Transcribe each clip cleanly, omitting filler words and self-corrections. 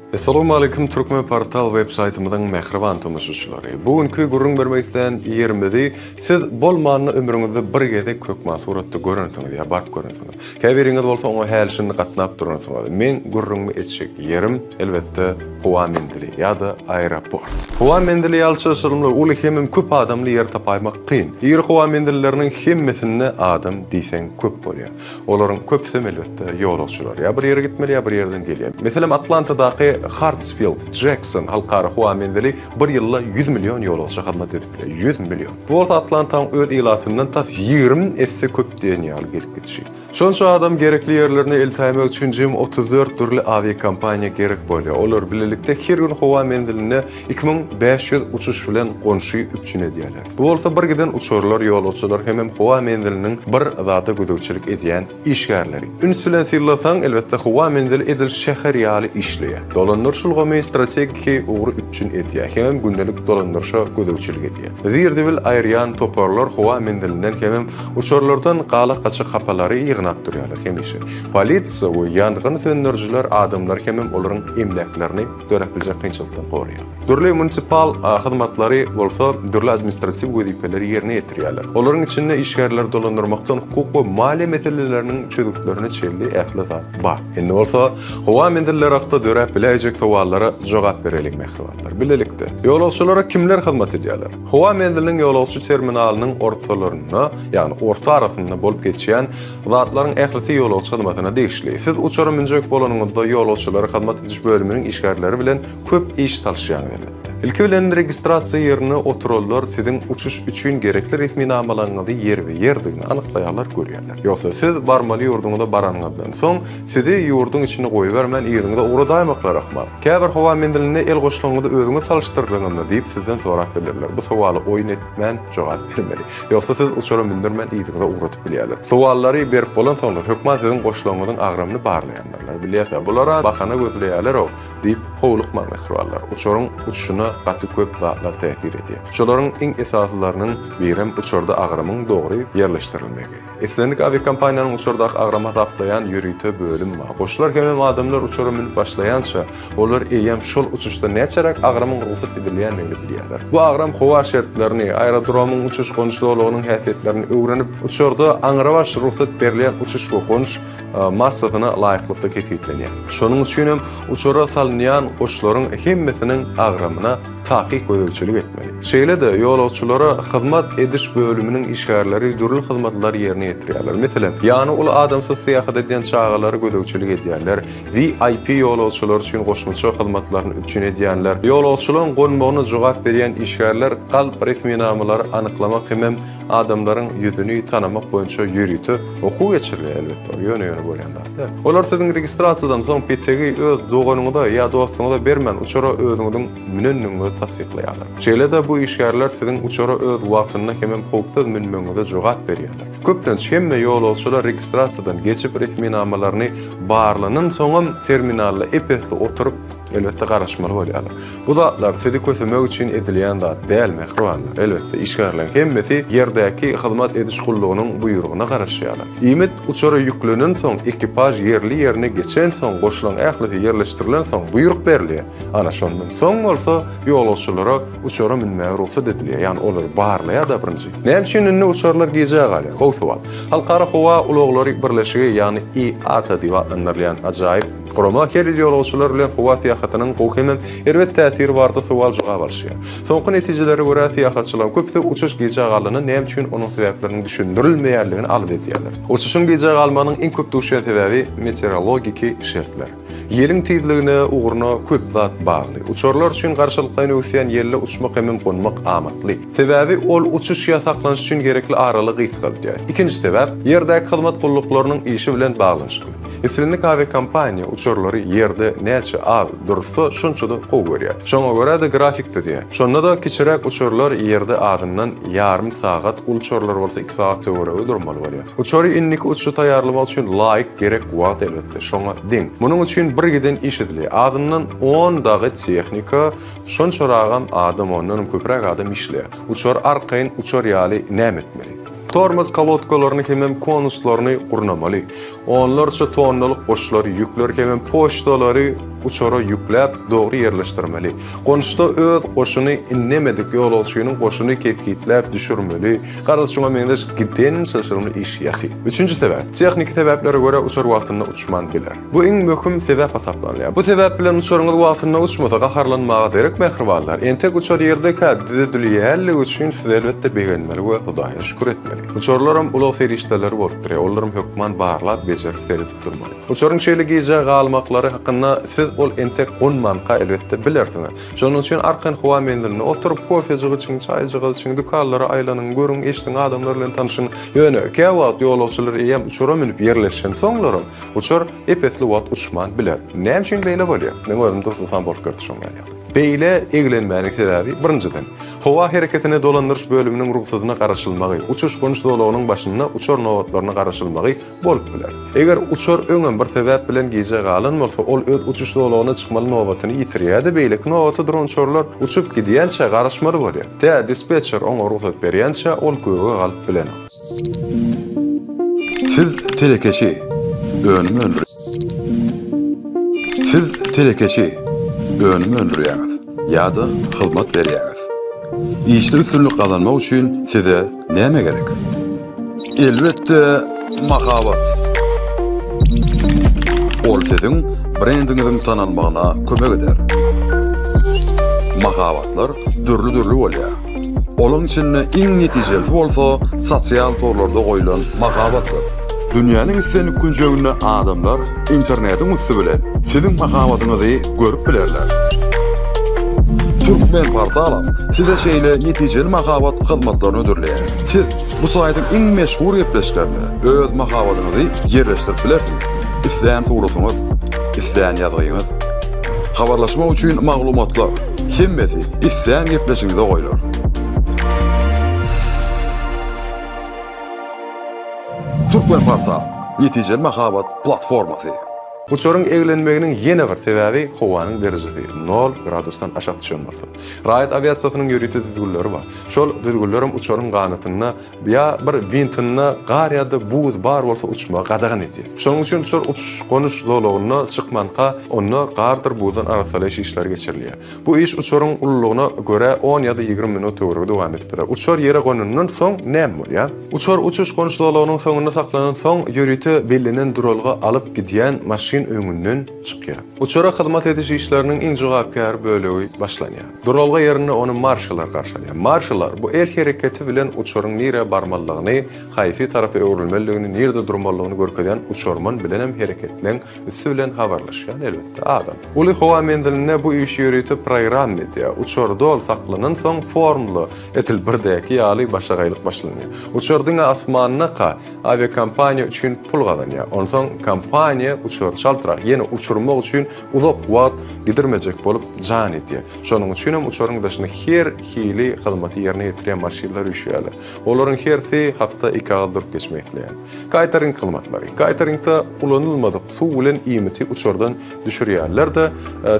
Essalawmaleýkim Türkmenportal web saýtymyzyň mähriban tomaşaçylary! Bu günki gürrüň bermek islän ýerimizi siz bolmanda ömrüňizde bir gezek hökman suratda görensiňiz ýa baryp görensiňiz. Käbiriňiz bolsa oňa häli-şindi gatnap duransyňyz. Meň gürrüňimi etjek ýerim, elbetde, howa menzili ýa-da aeroport. Howa menzili ýaly çylşyrymly, uly hemem köp adamly ýer tapaýmak kyn. Iri howa menzilleriniň hemmesinde adam diýseň köp bolýar. Olaryň köpüsem elbetde ýolagçylar. Ýa bir ýere gitmeli, ýa bir ýerden gelýär. Meselem, Atlantadaky Hartsfield-Jekson halkara howa menzili bir ýylda 100 million ýolagça hyzmat edip bilýär. 100 million. Bu bolsa Atlantaň öz ilatyndan tas 20 esse köp diýen ýaly gelip gidişi. Şonça adam gerekli ýerlerine eltäýmek üçin jem 34 dürli awiakompaniýa gerek bolýar. Olar bilelikde her gün howa menzilinde 2500 uçuş bilen gonşy üpjün edýärler. Bu bolsa bir giden uçarlar, ýolagçylar hemem howa menziliniň bir zada gözegçilik edýän işgärleri. Üns bilen synlasaň, elbetde howa menzili edil şäher ýaly işleýär. Dolandyryş ulgamy strategiki ugry üpjün edýär hemem gündelik dolandyryşa gözegçilik edýär. Zir-zibil aýyrýan toparlar howa menzilinden hemem uçarlardan galak-gaçak hapalary ýygnap durýarlar hemişe. Polisiýa we ýangyn söndürijiler adamlary hemem olaryň emläklerini döräp biljek kynçylykdan goraýar. Dürli munisipal hyzmatlary bolsa dürli administratiw wezipeleri ýerine ýetirýärler. Olaryň içinde işgärleri dolandyrmakdan hukuk we maliýe meseleleriniň çözgütlerine çenli ähli zat bar. Indi bolsa howa menzilleri hakda döräp biläýjek sowallara jogap bereliň mähribanlar. Bilelikde. Ýolagçylara kimler hyzmat edýärler? Howa menziliniň ýolagçy terminalynyň ortalarynda, ýagny orta arasynda bolup geçýän Zatlaryň ählisi ýolagçy hyzmatyna degişli. Siz uçara münjek bolanyňyzda ýolagçylara hyzmat ediş bölüminiň işgärleri bilen köp iş salyşýaňyz elbetde. Ilki bilen registrasiýa ýerinde oturanlar siziň uçuş üçin gerekli resminamalaryňyzy ýerbe-ýerdigini anyklaýarlar, görýärler. Ýogsa siz barmaly ýurduňyza baranyňyzdan soň sizi ýurduň içine goýbermän yzyňyza ugradaýmaklary ahmal. Käbir howa menzilinde el goşlaryňyzy özüňiz salyşdyrdyňyzmy diýip sizden sorap bilerler. Bu sowala oýun etmän jogap bermeli. Ýogsa siz uçara mündürmän yzyňyza ugradyp bilýärler. Sowallary berip bolansoňlar hökman siziň goşlaryňyzyň agramyny barlaýandyrlar. Bilýäs-ä, bular-a bahana gözleýärler-ow diýip howlukmaň mähribanlar. Uçaryň uçuşyna gaty köp zatlar täsir edýär. Şolaryň iň esasylarynyň birem uçarda agramyň dogry ýerleşdirilmegi. Islendik awiakompaniýanyň uçardaky agramy hasaplaýan ýörite bölüm bar. Goşlar hemem adamlar uçara münüp başlaýança, Olar eýýäm şol uçuşda näçeräk agramyň rugsat edilýändigini bilýärler. Bu agram howa şertlerini, aerodromyň uçuş-gonuş zolagynyň häsiýetlerini öwrenip, uçarda aňrybaş rugsat berilýän uçuş we gonuş massasyna laýyklykda kesgitlenýär. Şonuň üçin hem uçara salynýan goşlaryň hemmesiniň agramyna takyk gözegçilik etmeli. Şeýle-de, ýolagçylara hyzmat ediş bölüminiň işgärleri dürli hyzmatlary ýerine ýetirýärler. Meselem, ýany uly adamsyz syýahat edýän çagalara gözegçilik edýärler, VIP ýolagçylar üçin goşmaça hyzmatlaryny üpjün edýänler, ýolagçylaryň gonmagyna jogap berýän işgärler galp resminamalary anyklamak hemem adamlaryň ýüzüni tanamak boýunça ýörite okuw geçirilýär, elbetde, ol ýöne-ýöne bolýan zat däl. Olar siziň registrasiýadan soň petegi öz doganyňyza ýa dostuňyza bermän uçara özüňiziň münendigiňizi tassyklaýarlar. Şeýle-de bu işgärler siziň uçara öz wagtynda hemem howpsuz münmegiňize jogap berýärler. Köplenç hemme ýolagçylar registrasiýadan geçip resminamalaryny barlanansoňam terminalda ep-esli oturyp, elbetde garaşmaly bolýarlar. Bu zatlar sizi kösemek üçin edilýän zat däl, mähribanlar. Elbetde, işgärleriň hemmesi ýerdäki hyzmat ediş gullugynyň buýrugyna garaşýarlar. Iýmit uçara ýüklenensoň, ekipaž ýerli-ýerine geçensoň, goşlaryň ählisi ýerleşdirilensoň buýruk berilýär. Ana, şondan soň bolsa ýolagçylara uçara münmäge rugsat edilýär, ýagny olary barlaýar-da birinji. Näme üçin indi uçarlar gijä galýar? Gowy sowal. Halkara howa ulaglary birleşigi, ýagny IATA diýip atlandyrylýan ajaýyp gurama her ýyl ýolagçylar bilen howa syýahatynyň gowy hemem erbet täsiri barada sowal-jogap alyşýar. Soňky netijelere görä, syýahatçylaryň köpüsi uçuş gijä galanda näme üçin onuň sebäpleriniň düşündirilmeýänligini alada edýärler. Uçuşyň gijä galmagynyň iň köp duşýan sebäbi meteorologiki şertler. Ýeliň tizligine, ugruna köp zat bagly. Uçarlar üçin garşylyklaýyn öwüsýän ýelde uçmak hemem gonmak amatly. Sebäbi ol uçuş ýa saklanyş üçin gerekli aralygy gysgaldýar. Ikinji sebäp, ýerdäki hyzmat gulluklarynyň işi bilen baglanyşykly. Islendik awiakompaniýa uçarlary ýerde näçe az dursa, şonça-da gowy görýär. Şoňa görä-de grafik düzýär. Şonda-da kiçiräk uçarlar ýerde azyndan ýarym sagat, uly uçarlar bolsa iki sagat töweregi durmaly bolýar. Uçary indiki uçuşa taýýarlamak üçin laýyk gerek wagt elbetde, şoňa deň. Munuň üçin bir giden iş edilýär. Azyndan on dagy tehnika, şonçaragam adam, ondanam köpräk adam işleýär. Uçar arkaýyn uçar ýaly näme etmeli? Tormoz kolodkalaryny hemem konuslaryny gurnamaly. Onlarça tonnalyk goşlary, ýükleri hemem poçtalary. uçara ýükläp, dogry ýerleşdirmeli. Gonuşda öz goşuny inlemedik ýolagçynyň goşuny kesgitläp düşürmeli. Garaz şuňa meňzeş giden çylşyrymly iş ýatyr. Üçünji sebäp, tehniki sebäplere görä uçar wagtynda uçman biler. Bu iň möhüm sebäp hasaplanylýar. Bu sebäp bilen uçaryňyz wagtynda uçmasa gaharlanmaga derek mähribanlar, entek uçar ýerdekä düzedilýänligi üçin siz elbetde begenmeli we Hudaýa şükür etmeli. Uçarlaram ulag serişdeleri bolup durýar, olaram hökman barlap, bejerip, seredip durmaly. Uçaryň şeýle gijä galmaklary hakynda siz ol entek gonmanka elbetde bilersiňiz. Şonuň üçin arkaýyn howa menzilinde oturyp, kofejik içiň, çaýjyk içiň, dükanlara aýlanyň, görüň, eşdiň, adamlar bilen tanşyň. Ýöne käwagt ýolagçylar eýýäm uçara münüp ýerleşensoňlaram, uçar ep-esli wagt uçman biler. Näme üçin beýle bolýar? Meň özümde hususan bolup gördi şoň ýaly ýagdaý. Beýle eglenmäniň sebäbi, birinjiden, howa hereketini dolandyryş bölüminiň rugsadyna garaşylmagy, uçuş-gonuş zolagynyň başynda uçar nobatlaryna garaşylmagy bolup biler. Eger uçar öňem bir sebäp bilen gijä galan bolsa, ol öz uçuş zolagyna çykmaly nobatyny ýitirýär-de, beýleki nobata duran uçarlar uçup gidýänçä garaşmaly bolýar. Tä dispetçer oňa rugsat berýänçä, ol göge galyp bilenok. Siz telekeçi, önüm öndür. Siz telekeçi, önüm öndürýäňiz ýa-da hyzmat berýäňiz. Işde üstünlik gazanmak üçin size näme gerek? Elbetde, mahabat. Ol siziň brendiňiziň tanalmagyna kömek eder. Mahabatlar dürli-dürli bolýar. Olaň içinde iň netijelisi bolsa sosial torlarda goýlan mahabatdyr. Dünýäniň islendik künjeginde adamlar internetiň üsti bilen siziň mahabatyňyzy görüp bilerler. Türkmenportalam size şeýle netijeli mahabat hyzmatlaryny hödürleýär. Siz bu saýtyň iň meşhur gepleşiklerine öz mahabatyňyzy ýerleşdirip bilersiňiz. Islän suratyňyz, islän ýazgyňyz. Habarlaşmak üçin maglumatlar, hemmesi islän gepleşigiňize goýlar. Türkmenportal, netijeli mahabat platformasy. Uçaryň eglenmeginiň ýene bir sebäbi howanyň derejesi nol gradusdan aşak düşen bolsa. Raýat awiasiýasynyň ýörite düzgünleri bar. Şol düzgünlerem uçaryň ganatynda ýa bir wintinde gar ýa-da buz bar bolsa uçmagy gadagan edýär. Şonuň üçin uçar uçuş-gonuş zolagynda çykmanka onda gardyr buzdan arassalaýyş işleri geçirilýär. Bu iş uçaryň ululygyna görä on ýa-da 20 minut töweregi dowam edip biler. Uçar ýere gonandan soň näme bolýar? Uçar uçuş-gonuş zolagynyň soňunda saklanan soň ýörite bellenen duralga alyp gidýän maşyn öňünden çykýar. Uçara hyzmat ediş işleriniň iň jogapkär bölegi başlanýar. Duralga ýerinde ony marşallar garşy alýar. Marşallar bu el hereketi bilen uçaryň nirä barmalydygyny, haýsy tarapa öwrülmelidigini, nirede durmalydygyny görkezýän uçarman bilenem hereketleň üsti bilen habarlaşýan elbetde adam. Uly howa menzilinde bu işi ýörite programma edýär. Uçar doly saklanan soň formula edil birdäki ýaly başagaýlyk başlanýar. Uçar diňe asmandaka awiakompaniýa üçin pul gazanýar. Onsoň kompaniýa uçary çaltrak ýene uçurmak üçin uzak wagt gidirmejek bolup jan edýär. Şonuň üçinem uçaryň daşyna her hili hyzmaty ýerine ýetirýän maşynlar üýşýärler. Olaryň hersi hakda iki agyz durup geçmek isleýän. Kaýtering hyzmatlary. Kaýteringde ulanylmadyk suw bilen iýmiti uçardan düşürýärler-de,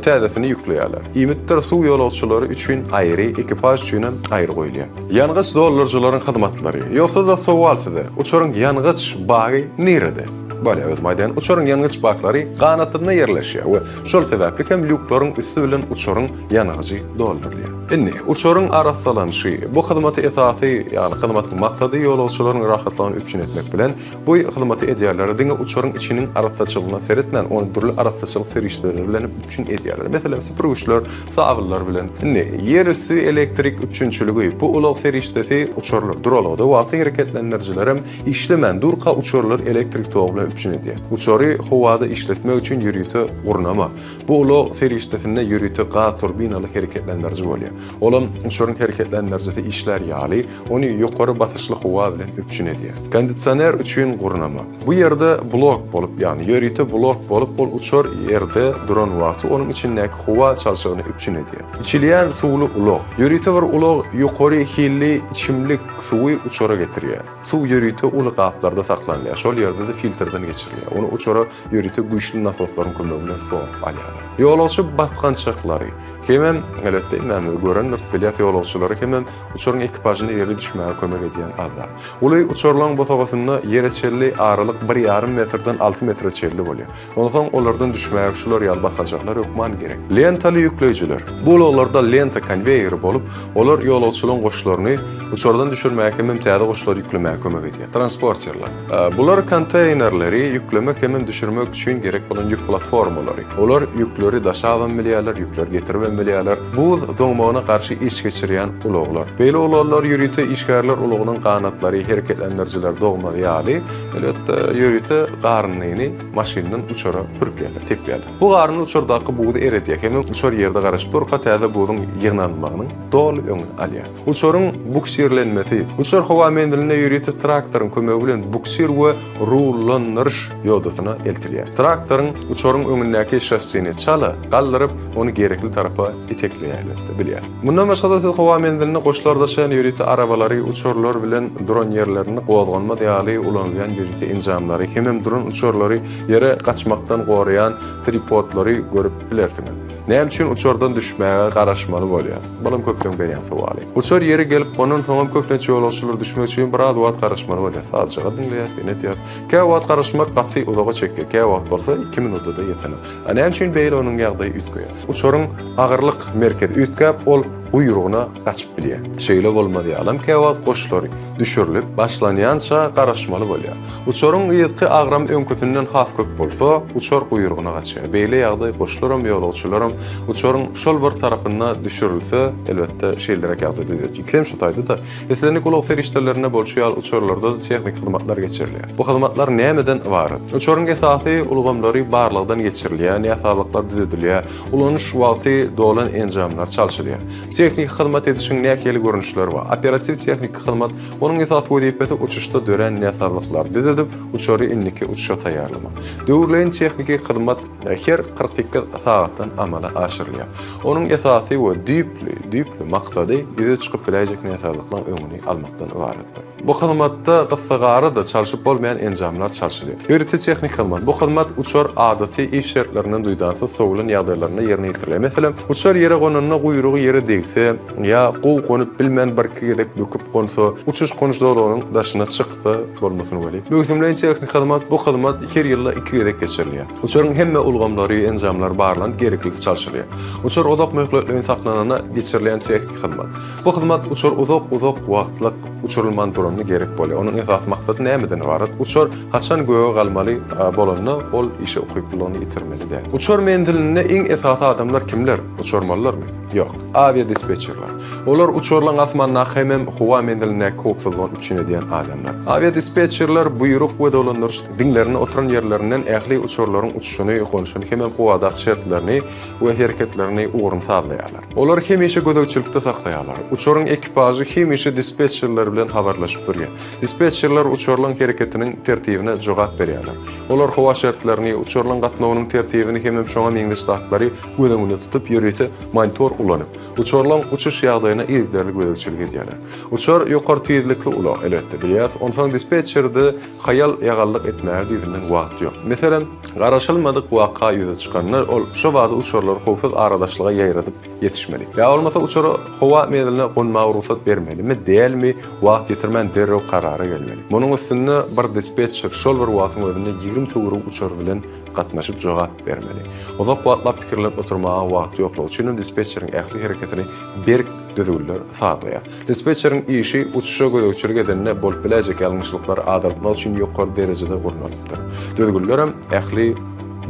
täzesini ýükleýärler. Iýmitdir suw ýolagçylary üçin aýry, ekipaž üçinem aýry goýulýar. Ýangyç dolduryjylaryň hyzmatlary. Ýogsa-da sowal size, uçaryň ýangyç bagy nirede? Bolýar, özüm aýdaýyn, uçaryň ýangyç baklary ganatynda ýerleşýär we şol sebäpli hem lýuklaryň üsti bilen uçaryň ýangyjy doldurylýar. Indi, uçaryň arassalanyşy. Bu hyzmaty esasy, ýagny hyzmatyň maksady ýolagçylaryň rahatlygyny üpjün etmek bilen, bu hyzmaty edýärler diňe uçaryň içiniň arassaçylygyna seretmän, ony dürli arassaçylyk serişdeleri bilen üpjün edýärler. Meselem, süpürgiçler, sabynlar bilen. Indi, ýerüsti elektrik üpjünçiligi. Bu ulag serişdesi uçarlar duralgada wagty hereketlendirijilerem işlemän durka uçarlary elektrik togy bilen üpjün edýär. Uçary howada işletmek üçin ýörite gurnama. Bu ulag serişdesinde ýörite gaz turbinaly hereketlendiriji bolýar. Olam uçaryň hereketlendirijisi işlär ýaly, ony ýokary basyşly howa bilen üpjün edýär. Kondisioner üçin gurnama. Bu ýerde blok bolup, ýagny ýörite blok bolup, ol uçar ýerde duran wagty onuň içindäki howa çalşygyny üpjün edýär. Içilýän suwly ulag. Ýörite bir ulag ýokary hilli içimlik suwy uçara getirýär. Suw ýörite uly gaplarda saklanylýar. Şol ýerde-de filtrden. barlagdan geçirilýär. Ony uçara ýörite güýçli nasoslaryň kömegi bilen sorup alýarlar. Ýolagçy basgançaklary hemem, elbetde, hemmämiz görendiris, bilýäs, ýolagçylary hemem uçaryň ekipažyna ýere düşmäge kömek edýän abzal. Uly uçarlaryň bosagasynda ýere çenli aralyk bir ýarym metrden alty metre çenli bolýar. Onsoň olardan düşmäge şular ýaly basgançaklar hökman gerek. Lentaly ýükleýjiler. Bu ulaglarda lenta konweýeri bolup, olar ýolagçylaryň goşlaryny uçardan düşürmäge hemem täze goşlary ýüklemäge kömek edýär. Transporterler. Bular konteýnerleri ýüklemek hemem düşürmek üçin gerek bolan ýük platformalary. Olar ýükleri daşabam bilýärler, ýükleri getiribem bilýärler. Buz doňmagyna garşy iş geçirýän ulaglar. Beýle ulaglar ýörite işgärler ulagynyň ganatlary, hereketlendirijileri dogmaz ýaly, elbetde, ýörite garyndyny maşyndan uçara pürkýärler, sepýärler. Bu garyndy uçardaky buzy eredýär hemem uçar ýerde garaşyp durka täze buzuň ýygnanmagynyň doly öňüni alýar. Uçaryň buksirlenmesi. Uçar howa menzilinde ýörite traktoryň kömegi bilen buksir we rullandyryş ýodasyna eltilýär. Traktoryň uçaryň öňündäki şassini çala galdyryp, ony gerekli tarapa itekleýär, elbetde, bilýäris. Mundan başga-da siz howa menzilinde goşlar daşaýan ýörite arabalary, uçarlar bilen duran ýerlerinde gozganmaz ýaly ulanylýan ýörite enjamlary hemem duran uçarlary ýere gaçmakdan goraýan tripodlary görüp bilersiňiz. Näme üçin uçardan düşmäge garaşmaly bolýar? Bulam köpleriň berýän sowaly. Uçar ýere gelip gonansoňam köplenç ýolagçylar düşmek üçin biraz wagt garaşmaly bolýar. Sazjyga diňleýäs, syn edýäs. Käwagt garaşmak gaty uzaga çekýär, käwagt bolsa iki minuta-da ýetenok. A näme üçin beýle onuň ýagdaýy üýtgeýär? Uçaryň agyrlyk merkezi üýtgäp, ol guýrugyna gaçyp bilýär. Şeýle bolmaz ýalam käwagt goşlary düşürilip başlanýança garaşmaly bolýar. Uçaryň yzky agramy öňküsinden has köp bolsa, uçar guýrugyna gaçýar. Beýle ýagdaý goşlaram, ýolagçylaram uçaryň şol bir tarapynda düşürilse, elbetde, şeýleräk ýagdaý düzýär. Ikisem şu taýda-da. Islendik ulag serişdelerinde bolşy ýaly uçarlarda-da tehniki hyzmatlar geçirilýär. Bu hyzmatlar nämeden ybarat? Uçaryň esasy ulgamlary barlagdan geçirilýär, näsazlyklar düzedilýär, ulanyş wagty dolan enjamlar çalşylýar. Tehniki hyzmat edişiň nähili görnüşleri bar? Operatiw tehniki hyzmat, onuň esasy wezipesi uçuşda dörän näsazlyklary düzedip, uçary indiki uçuşa taýýarlamak. Döwürleýin tehniki hyzmat her 48 sagatdan amala aşyrylýar. Onuň esasy we düýpli, düýpli maksady ýüze çykyp biläýjek näsazlyklaryň öňüni almakdan ybaratdyr. Bu hyzmatda gyssagara-da çalşyp bolmaýan enjamlar çalşylýar. Ýörite tehniki hyzmat. Bu hyzmat uçar adaty iş şertlerinden duýdansyz sowulan ýagdaýlarynda ýerine ýetirilýär. Meselem, uçar ýere gonanda guýrugy ýere degse ýa gowy gonup bilmän birki gezek böküp gonsa, uçuş-gonuş zolagynyň daşyna çyksa bolmasyn weli. Möwsümleýin tehniki hyzmat. Bu hyzmat her ýylda iki gezek geçirilýär. Uçaryň hemme ulgamlary, enjamlary barlanyp, gereklisi çalşylýar. Uçar uzak möhletleýin saklananda geçirilýän tehniki hyzmat. Bu hyzmat uçar uzak-uzak wagtlyk uçurylman duranda gerek bolýar. Onuň esasy maksady nämeden ybarat? Uçar haçan göge galmaly bolanda ol işe ukyplylygyny ýitirmeli däl. Uçar menzilinde iň esasy adamlar kimler? Uçarmanlarmy? Ýok. Awiadispetçerler. Olar uçarlaryň asmandaky hemem howa menzilindäki howpsuzlygyny üpjün edýän adamlar. Awiadispetçerler buýruk we dolandyryş Diňlerinde oturan ýerlerinden ähli uçarlaryň uçuşyny, gonuşyny hemem howadaky şertlerini we hereketlerini, ugruny sazlaýarlar. Olar hemişe gözegçilikde saklaýarlar. Uçaryň ekipažy hemişe dispetçerler bilen habarlaşyp durýar. Dispetçerler uçarlaryň hereketiniň tertibine jogap berýärler. Olar howa şertlerini, uçarlaryň gatnawynyň tertibini hemem şoňa meňzeş zatlary göz öňünde tutup ýörite monitor ulanyp, uçarlaryň uçuş ýagdaýyna yzygiderli gözegçilik edýärler. Uçar ýokary tizlikli ulag, elbetde, bilýäs. Onsoň dispetçerde Haýal-ýagallyk etmäge düýbünden wagt ýok. Meselem, garaşylmadyk waka ýüze çykanda, ol şo bada uçarlary howpsuz aradaşlyga ýaýradyp ýetişmeli. Ýa bolmasa uçara howa menziline gonmaga rugsat bermelimi, dälmi, wagt ýitirmän derrew karara gelmeli. Munuň üstünde bir dispetçer şol bir wagtyň özünde 20 töweregi uçar bilen gatnaşyp jogap bermeli. Uzak wagtlap pikirlenip oturmaga wagt ýoklugy üçinem dispetçeriň ähli hereketini berk düzgünler sazlaýar. Dispetçeriň işi uçuşa gözegçilik edende bolup biläýjek ýalňyşlyklary azaltmak üçin ýokary derejede gurnalypdyr. Düzgünlerem ähli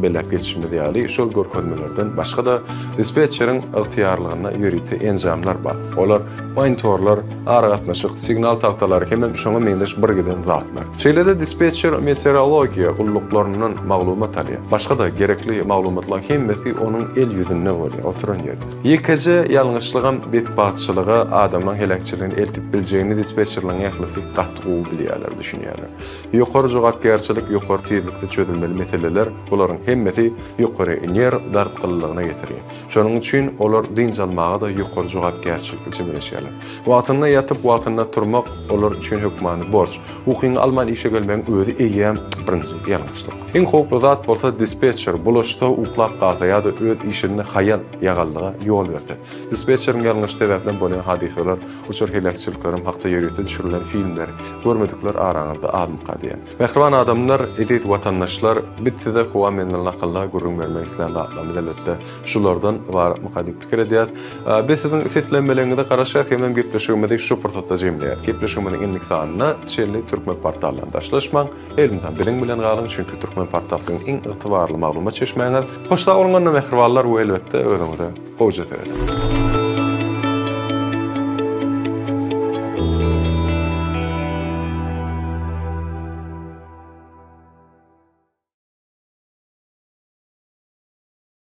belläp geçişimiz ýaly şol görkezmelerden başga-da dispetçeriň ygtyýarlygynda ýörite enjamlar bar. Olar monitorlar, aragatnaşyk, signal tagtalary hemem şoňa meňzeş birgiden zatlar. Şeýle-de dispetçer meteorologiýa gulluklaryndan maglumat alýar. Başga-da gerekli maglumatlaryň hemmesi onuň el ýüzünde bolýar, oturan ýerde. Ýekeje ýalňyşlygam betbagtçylyga, adamlaň heläkçiligine eltip biljegini dispetçerleriň ählisi gaty gowy bilýärler, düşünýärler. Ýokary jogapkärçilik, ýokary tizlikde çözülmeli meseleler, bularyň. hemmesi ýokary nerw dartgynlylygyna getirýär. Şonuň üçin olar dynç almaga-da ýokary jogapkärçilikli çemeleşýärler. Wagtynda ýatyp, wagtynda turmak olar üçin hökmany borç. Ukyňy alman işe gelmegiň özi eýýäm birinji ýalňyşlyk. Iň howply zat bolsa dispetçer bulaşsa, uklap galsa ýa-da öz işinde haýal ýagallyga ýol berse. Dispetçeriň ýalňyşy sebäplem bolýan hadysalar, uçar heläkçiliklerem hakda ýörite düşürilen filmleri görmedikler araňyzda azmyka diýýän. Mähriban adamlar, eziz watandaşlar, biz size howa menzilini hakynda gürrüň bermek islän zatlarymyz elbetde şulardan ybaratmyka diýip pikir edýäs. Biz siziň seslenmeleriňize garaşýas hemem gepleşigimizi şu pursatda jemleýäs. Gepleşigimiziň indiki sanyna çenli Türkmenportaldan daşlaşmaň, elmydam biziň bilen galyň, çünki Türkmenportal siziň iň ygtybarly maglumat çeşmäňiz. Hoş sag boluň onda mähribanlar we elbetde özüňize gowja serediň.